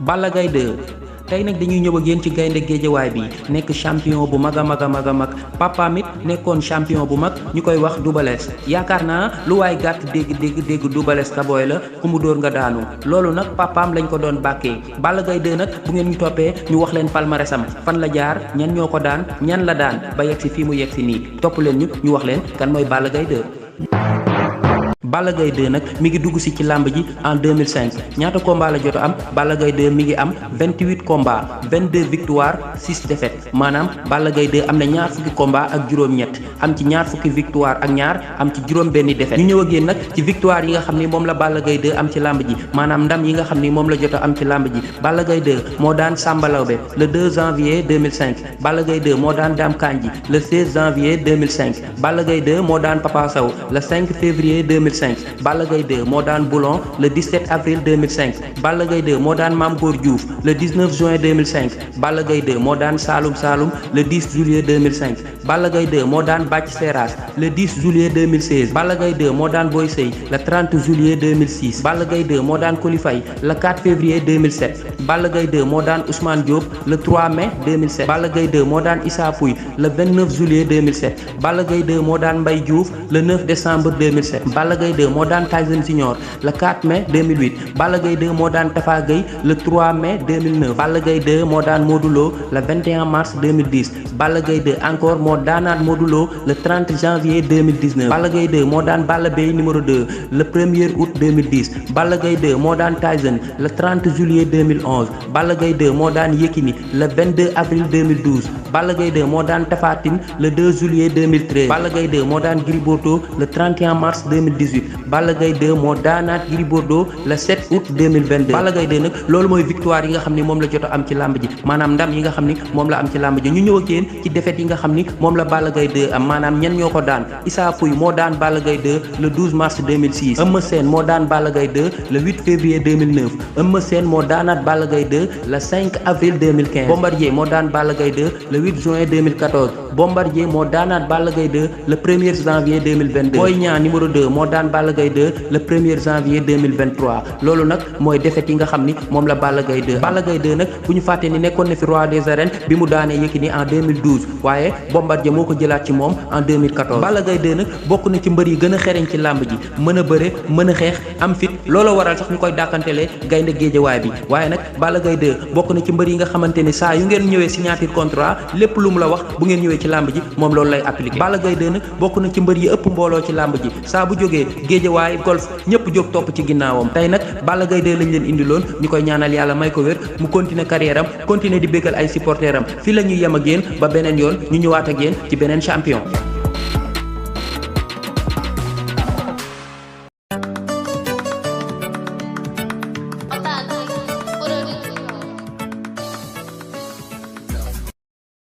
Balla Gaye 2 tey nag dañuy ñëw ak yéen ci gaynde géejawaay bi nekk champion bu mag a mag a mag a mag papaam it nekkoon champion bu mag ñu koy wax Double Less yaakaar naa lu waay gàtt dégg Double Less kabooy la ku mu dóor nga daanu loolu nag papaam lañ ko doon bàkkee Balla Gaye 2 nag bu ngeen ñu toppee ñu wax leen palmarèsam fan la jaar ñan ñoo ko daan ñan la daan ba yegg si fii mu yegg si nii topp leen ñu wax leen kan mooy Balla Gaye 2. Balla Gaye 2 nag mi ngi dugg si ci làmb ji en 2005 ñaata combat la jot am Balla Gaye 2 mi ngi am 28 combats 22 victoires 6 défaites maanaam Balla Gaye 2 am na ñaar fukki combat ak juróom-ñett am ci ñaar fukki victoire ak ñaar am ci juróom-benni défaite ñu ñëw ak yéen nag ci victoire yi nga xam ni moom la Balla Gaye 2 am ci làmb ji maanaam ndam yi nga xam ni moom la jot a am ci làmb ji Balla Gaye 2 moo daan Samba Lawbe le 2 janvier 2005 Balla Gaye 2 moo daan Dame Kandji le 16 janvier 2005 Balla Gaye 2 moo daan Papa Sow le 5 février 2005 Balla Gaye 2 moo daan Boulon le 17 avril 2005 Balla Gaye 2 moo daan Mame Gor Diouf le 19 juin 2005 Balla Gaye 2 moo daan Saloum le 10 juillet 2005 Balla Gaye 2 moo daan Bathie Seras le 10 juillet 2016 Balla Gaye 2 moo daan Boy Sey le 30 juillet 2006 Balla Gaye 2 moo daan Coly Faye le 4 février 2007 Balla Gaye 2 moo daan Ousmane Diop le 3 mai 2007 Balla Gaye 2 moo daan Issa Pouye le 29 juillet 2007 Balla Gaye 2 moo daan Mbaye Diouf le 9 décembre 2007 Balla Gaye 2 moo daan Tyson Junior le 4 mai 2008 Balla Gaye 2 moo daan Tafa Gueye le 3 mai 2009 Balla Gaye 2 moo daan Modou Lo le 21 mars 2010 Balla Gaye 2 encore moo daanaat Modou Lo le 30 janvier 2019 Balla Gaye 2 moo daan Balla Beye numéro 2 le 1er août 2010 Balla Gaye 2 moo daan Tyson le 30 juillet 2011 Balla Gaye 2 moo daan Yekini le 22 avril 2012 Balla Gaye 2 moo daan Tapha Tine le 2 juillet 2013 Balla Gaye 2 moo daan Gris Bordeaux le 31 mars 2018 Balla Gaye 2 moo daanaat Gris Bordeaux le 7 août 2022 Balla Gaye 2 nag loolu mooy victoire yi nga xam ni moom la jot a am ci làmb ji maanaam ndam yi nga xam ni moom la am ci làmb ji ñu ñëw ak yéen ci défaite yi nga xam ni moom la Balla Gaye 2 am maanaam ñen ñoo ko daan Issa Pouye moo daan Balla Gaye 2 le 12 mars 2006 Eumeu Sène moo daan Balla Gaye 2 le 8 février 2009 Eumeu Sène moo daanaat Balla Gaye 2 le 5 avril 2015 Bombardier moo daan Balla Gaye 2 le 8 juin 2014 Bombardier moo daanaat Balla Gaye 2 le 1er janvier 2022 Boy Niang numéro 2 moo daan Balla Gaye 2 le 1er janvier 2023 loolu nag mooy défaite yi nga xam ni moom la Balla Gaye 2 Balla Gaye 2 nag bu ñu fàtte ni nekkoon na fi roi des arènes bi mu daanee Yékini en 2012 waaye Bombardier moo ko jëlaat ci moom en 2014 Balla Gaye 2 nag bokk na ci mbër yi gën a xereñ ci làmb ji mën a bëre mën a xeex am fit looloo waral sax ñu koy dàkkantelee gaynde géejawaay bi waaye nag Balla Gaye 2 bokk na ci mbër yi nga xamante ni saa yu ngeen ñëwee signature contrat lépp lu mu la wax bu ngeen ñëwee ci làmb ji moom loolu lay appliqué Balla Gaye 2 nag bokk na ci mbër yi ëpp mbooloo ci làmb ji saa bu jógee géejawaay golf ñëpp jóg topp ci ginnaawam tey nag Balla Gaye 2 lañ leen indiloon ñu koy ñaanal yàlla may ko wér mu continuer carrière am continuer di béggal ay supporteram fii la ñuy yem ak yéen ba beneen yoon ñu ñëwaat ak yéen ci beneen champion